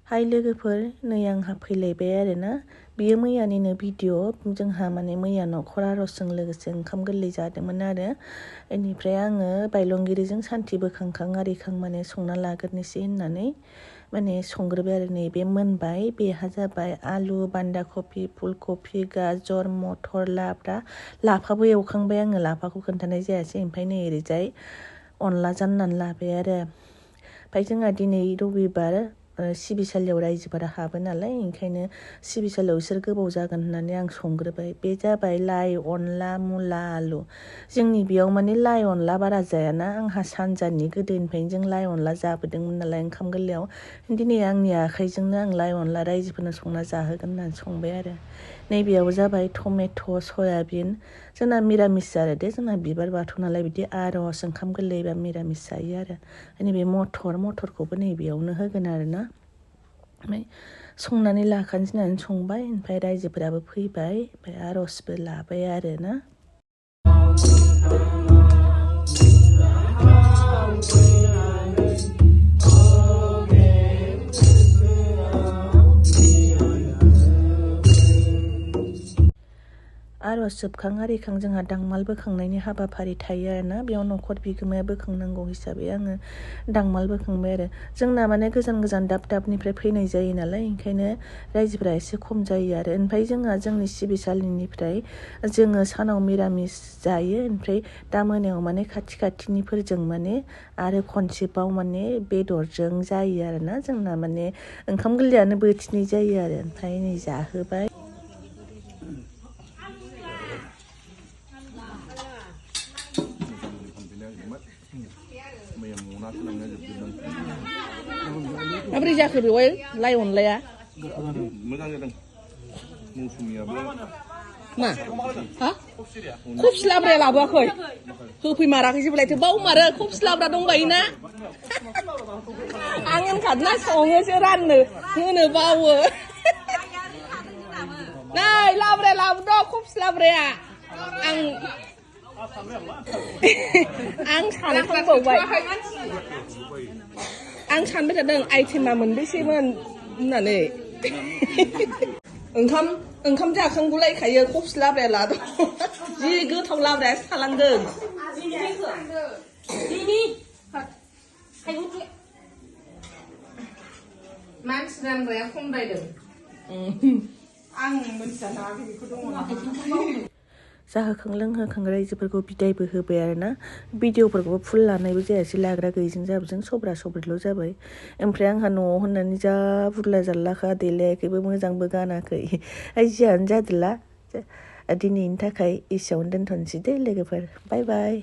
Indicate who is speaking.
Speaker 1: हाय लोगोफोर नै आंहा फैलायबाय आरोना बियो मैयानिनो भिडिअ जोंहा माने मैया नखर आरजजों लोगोसे ओंखाम गोरलै जादोंमोन आरो बेनिफ्राय आङो बायलंगिरिजों सान्थि बोखांखां आरिखां माने संना लाग्रोनोसै होननानै माने संग्रोबाय आरो नैबे मोनबाय बेहा जाबाय आलु बान्दा कफि फुलकफि गाजर मटर लाफाबो एवखांबाय आङो लाफाखौ खोन्थानाय जायासै ओमफ्राय नै ओरैजाय अनला जाननानै लाबाय आरो ओमफ्राय जोंहा दिनै रबिबार सिबिसालियाव रायजोफोरा हाबो नालाय ओंखायनो सिबिसालियाव इसोर गोबाव जागोन होननानै आं संग्रोबाय बे जाबाय लाइ अनला मुला आलु जोंनि बेयाव माने लाइ अनला बारा जायाना आंहा सानजानि गोदोनिफ्रायनो जों लाइ अनला जाबोदोंमोन नालाय ओंखाम गोरलैयाव दिनै आंनि आखाइजोंनो आं लाइ अनला रायजोफोरनो संना जाहोगोन होननानै संबाय आरो नैबेयाव जाबाय टमेट' सयाबिन जोंना मिरामिस आरो दे जोंना बिबार बाथौ नालाय बिदि आरज ओंखाम गोरलै बा मिरामिस जायो आरो नैबे मटरखौबो नैबेयावनो होगोन आरोना ओमफ्राय संनानै लाखानोसै होननानै संबाय ओमफ्राय रायजोफोराबो फैबाय ओमफ्राय आरजबो लाबाय आरोना आरज जोबखां आरिखां जोंहा दांमाल बोखांनायनि हाबाफारि थायो आरोना बेयाव नखर बिगोमाया बोखांनांगौ हिसाबै आङो दांमाल बोखांबाय आरो जोंना माने गोजान गोजान दाबनिफ्राय फैनाय जायो नालाय ओंखायनो रायजोफोरा एसे खम जायो आरो ओमफ्राय जोंहा जोंनि सिबिसालिनिफ्राय जोङो सानाव मिरामिस जायो ओमफ्राय दा मोनायाव माने खाथिनिफोरजों माने आरो खनसेबाव माने बेदरजों जायो आरोना जोंना माने ओंखाम गोरलैयानो बोथिनै जायो आरो ओमफ्राय नै जाहोबाय माबोरै जाखो बेवहाय लाइ अनलाया
Speaker 2: मोजां जादों मौसुमियाबो
Speaker 1: मा हा खबसि लाब्राया लाबोआखै होफैमाराखै जेब्लायथो बावमारो खबसि लाब्रा दंबायोना आं होनखादोंना सङोसो राननो होनो बावो नै लाब्राया लाबोद' खबसि लाब्राया आं सानखांबावबाय आं सानबाय थादों आइटेमा मोनबेसेमोन होननानै ओंखाम जाखांगुलायखायो खबसि लाब्राया लाद' जि गोथाव लाब्रायासो थालांदों
Speaker 3: मानसि रानग्राया खमद्रायदों आं मोनथिया ना बेखौ दङ
Speaker 1: जाहोखां लोंहोखां रायजोफोरखौ बिदायबो होबाय आरोना भिडिअफोरखौबो फुल लानायबो जायासै लाग्रा गैयिजों जाबोजों सब्राल' जाबाय ओमफ्राय आंहा न'आव होननानै जा बुरला जारलाखा देलायाखैबो मोजांबो गानाखै जियानो जादोला दिनैनि थाखाय एसेयावनो दोनथ'नोसै दे लोगोफोर बाय बाय